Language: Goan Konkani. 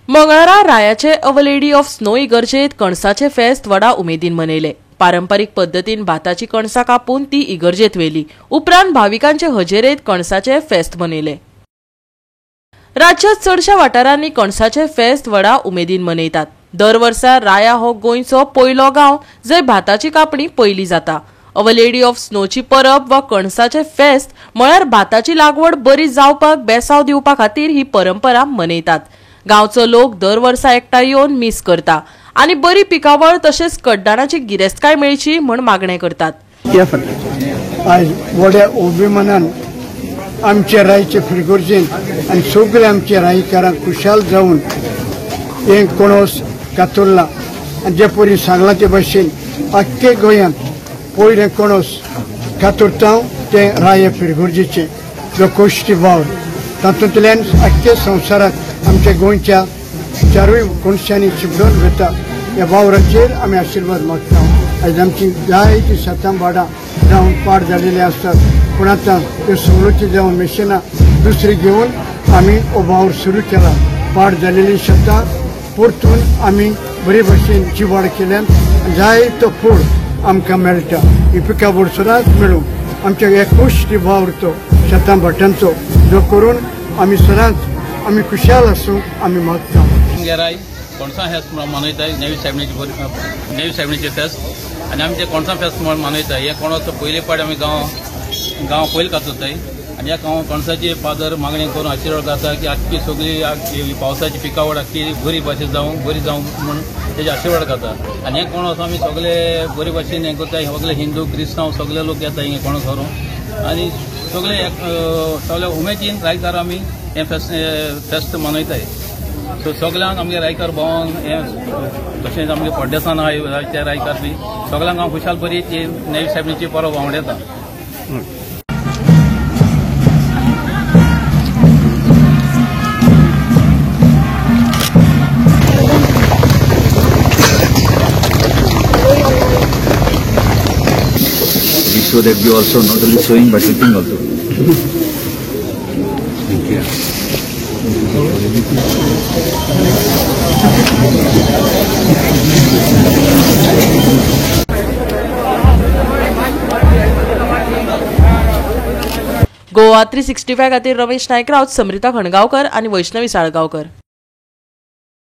मंगळारा रायाचे our lady of snow इगर्जेत कणसाचे फेस्त व्हडा उमेदीन मनयले. पारंपारीक पद्दतीन भाताची कणसां कापून ती इगर्जेत व्हेली. उपरांत भाविकांचे हजेरेत कणसाचे फेस्त मनयले. राज्यात चडशा वाठारांनी कणसाचे फेस्त व्हडा उमेदीन मनयतात. दर वर्सा राया हो गोंयचो पयलो गांव जंय भाताची कापणी पयली जाता. Our lady of स्नोची परब वा कणसाचे फेस्त म्हळ्यार भाताची लागवड बरी जावपाक बेसाव दिवपा खातीर ही परंपरा मनयतात. गांवचो लोक दर वर्सा एकठांय येवन मीस करता आनी बरी पिकावळ तशेंच कड्डाणाची गिरेस्तकाय मेळची म्हूण मागणें करतात. आयज व्हड्या अभिमानान आमचे रायचे फिरगुर्जेन आनी सगळे आमचे रायकारांक खुशाल जावन हें कणोस कातुरला आनी जे परी सांगलां ते भशेन आख्खे गोंयांत पयलें कणोस कातुरता तें राय फिरगुर्जेचें जो कोश्टी वावर तातूंतल्यान आख्खे संवसाराक आमच्या गोंयच्या चारूय कोनशांनी शिपडून वता. ह्या वावराचेर आमी आशिर्वाद मागता. आयज आमची जायतीं शेतां भाडां जावन पाड जालेलीं आसतात, पूण आतां त्यो सवलती जावन मशिनां दुसरी घेवन आमी हो वावर सुरू केला. पाड जालेलीं शेतां परतून आमी बरे भशेन जिवाड केल्यान जायतो फूड आमकां मेळटा. ही पिकावळ सदांच मेळूं आमच्या हे कोश्टी वावर तो शेतां भाटांचो जो करून आमी सदांच आमी खुशाल आसूं आमी मागता. राय कणसां फेस्त म्हणून मनयताय नेवी सायबणीचे फेस्त आनी आमी ते कणसां फेस्त म्हणून मनयताय. हे कणस पयले पाट आमी गांव पयले कातरताय आनी ह्या गांव कणसाची फादर मागणी करून आशिर्वाद जाता की आख्खी सगळी पावसाची पिकावळ आख्खी बरी भाशेन जावं बरी जावं म्हूण तेजे आशिर्वाद खाता. आनी हे कणस आमी सगळे बरे भाशेन हें करताय. सगळे हिंदू क्रिस्तांव सगळे लोक येता हिंगा कणस व्हरूंक आनी सगळे सगळे उमेदीन रायकार आमी हें फेस्त मनयताय. सो सगळ्यांक आमगे रायकार भोंवंक हें तशेंच आमगे पड्डेसान आहा ते रायकार बी सगळ्यांक हांव खुशाल बरी ती नेवी सायबणीची परब वावडयता. So that we also not only sowing but reaping also. Thank you. Goa 365 खातीर रमेश नायक राऊत, समृता खणगांवकर आनी वैष्णवी साळगांवकर.